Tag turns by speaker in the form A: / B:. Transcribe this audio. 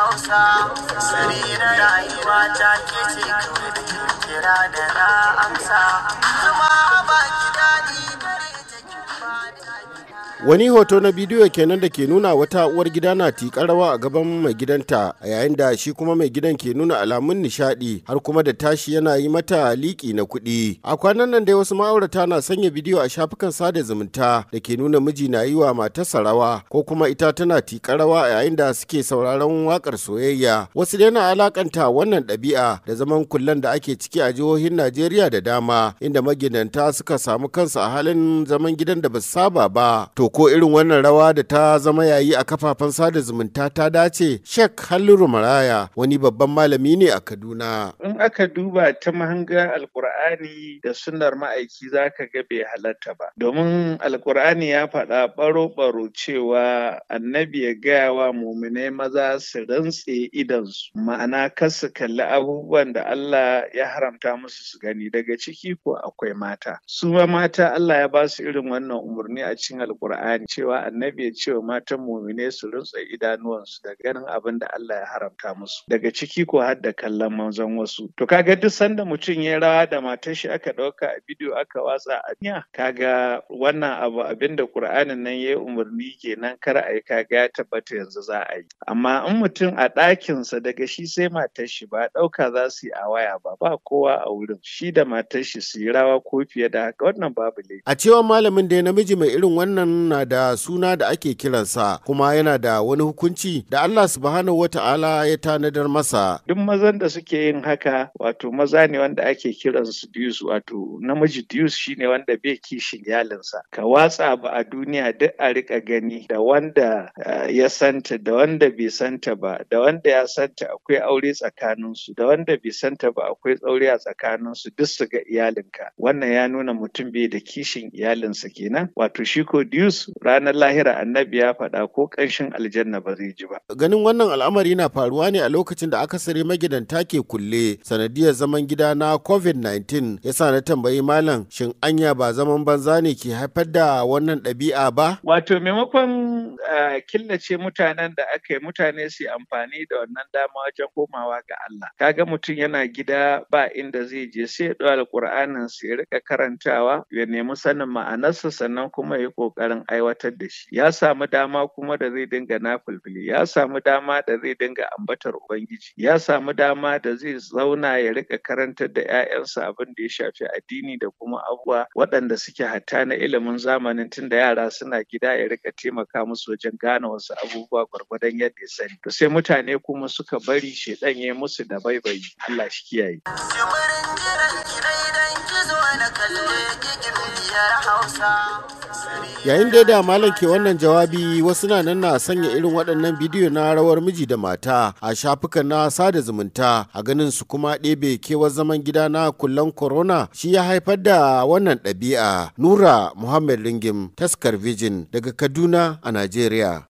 A: Hausa. Sirri na rayuwa ta ke ce kawai da kira da na amsa. Zuma ba ki daɗi gare ta kin bani.
B: Wani hoto na bidiyo kenan da ke nuna wata uwar gida na tiƙar rawa a gaban mai gidanta, a yayin da shi kuma mai gidan ke nuna alamun nishaɗi har kuma da tashi yana yi mata liƙi na kuɗi. A kwanan nan dai wasu ma'aurata na sanya bidiyo a shafukan sada zumunta da ke nuna miji na yi wa matarsa rawa ko kuma ita tana tiƙar rawa a yayin da suke sauraron waƙar soyayya. Wasu dai na alakanta wannan ɗabi'a da zaman kullen da ake ciki a jihohin Najeriya da dama, inda magidanta suka samu kansu a halin zaman gidan da ba su saba ba. To ko irin wannan rawa da ta zama yayi a kafafen sada zumunta ta dace? Sheikh Halliru Maraya wani babban malami ne a Kaduna.
C: In aka duba ta mahangar Alkur'ani da sunnar ma'aiki, zaka ga bai halatta ba. Domin Alkur'ani ya faɗa baro-baro cewa annabi ya gaya wa muminai maza su rantse idansu, ma'ana kar su kalli abubuwan da Allah ya haramta musu su gani, daga ciki ko akwai mata. Su ma mata Allah ya ba su irin wannan umarni a cikin Alkur'ani, cewa annabi ya ce wa matan mumine su rantse idanuwansu da ganin abin da Allah ya haramta musu, daga ciki ko har da kallon manzon wasu. To kaga duk sanda mutum ya rawa da matar shi aka ɗauka a bidiyo aka watsa a duniya, kaga wannan abu abin da Qur'anin nan ya yi umarni kenan kar a yi, kaga ya tabbata yanzu za a yi. Amma in mutum a ɗakinsa daga shi sai matar shi, ba ɗauka za su yi a waya ba, ba kowa a wurin, shi da matar shi su yi rawa ko fiye da haka, wannan babu laifi.
B: A cewa malamin da namiji mai irin wannan na da suna da ake kiransa, kuma yana da wani hukunci da Allah subhanahu wata'ala ya tanadar masa.
C: Duk mazan da suke yin haka, wato maza ne wanda ake kiransu diyus, wato namiji diyus shine wanda bai kishin iyalinsa. Ka watsa abu a duniya duk a rika gani, da wanda ya santa da wanda bai santa ba, da wanda ya santa akwai aure tsakaninsu, da wanda bai santa ba akwai aure a tsakaninsu, duk su ga iyalinka. Wannan ya nuna mutum bai da kishin iyalinsa kenan. Wato shi ko diyus ranar lahira annabi ya faɗa ko ƙanshin aljanna ba zai ji ba.
B: Ganin wannan al'amari na faruwa ne a lokacin da akasari magidanta ke kulle sanadiyar zaman gida na COVID-19, yasa na tambayi malam, shin anya ba zaman banza ne ke haifar da wannan ɗabi'a ba?
C: Wato maimakon killace mutanen da aka yi, mutane su amfani da wannan dama wajen komawa ga Allah. Kaga mutum yana gida ba inda zai je, sai ya ɗau Alƙur'anin sa ya rika karantawa, ya nemi sanin ma'anarsa, sannan kuma ya yi ƙoƙarin aiwatar da shi. Ya samu dama kuma da zai dinga nafilfili, ya samu dama da zai dinga ambatar Ubangiji, ya samu dama da zai zauna ya rika karantar da 'ya'yansa abin da ya shafi addini da kuma abubuwa waɗanda suke hatta na ilimin zamanin, tunda yara suna gida ya rika taimaka musu wajen gane wasu abubuwa gwargwadon yadda ya sani. To sai mutane kuma suka bari shedan ya musu da baibayi. Allah shi kiyaye.
A: Jimirin jiran ki dai ki zo na kalle ki gimbiyar Hausa.
B: Yayin da malam ke wannan jawabi, wasu na nan na sanya irin waɗannan bidiyo na rawar miji da mata a shafukan na sada zumunta, a ganin su kuma ɗebe kewar zaman gida na kullen corona shi ya haifar da wannan ɗabi'a. Nura Muhammad Ringim, Taskar Vision, daga Kaduna a Najeriya.